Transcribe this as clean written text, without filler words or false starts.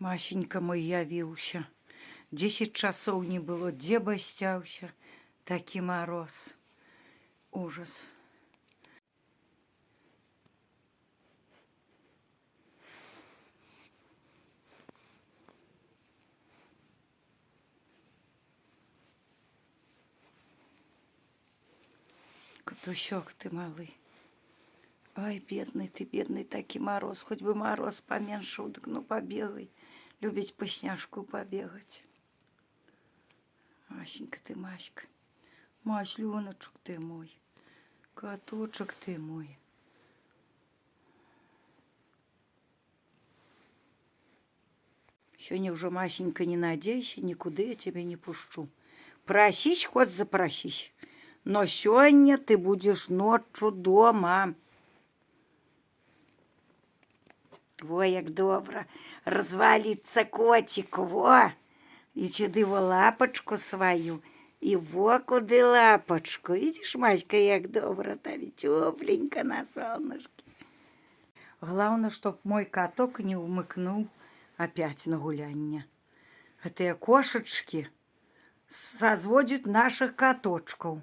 Масенька мой явіўся. 10 часоў не было, дзе басцяўся? Такі мароз. Ужас. Катусёк ты малы. Ай, бедны ты, бедны, такі мароз. Хоць бы мароз паменшыў, дык ну пабегай. Любіць па сняжку пабегаць. Масенька ты, Маська. Маслёначак ты мой. Каточак ты мой. Сёння ўжо, Масенька, не надзейся, нікуды я цябе не пушчу. Прасісь, хоць запрасісь. Но сёння ты будзеш ноччу дома. Во як добра разваліцца коціку, во! І сюды во лапачку сваю, і во куды лапачку. Видишь, Маська, як добра, там тепленько на солнышке. Главное, чтоб мой каток не умыкнул опять на гулянне. Гэтыя кошачкі созводят наших каточкаў.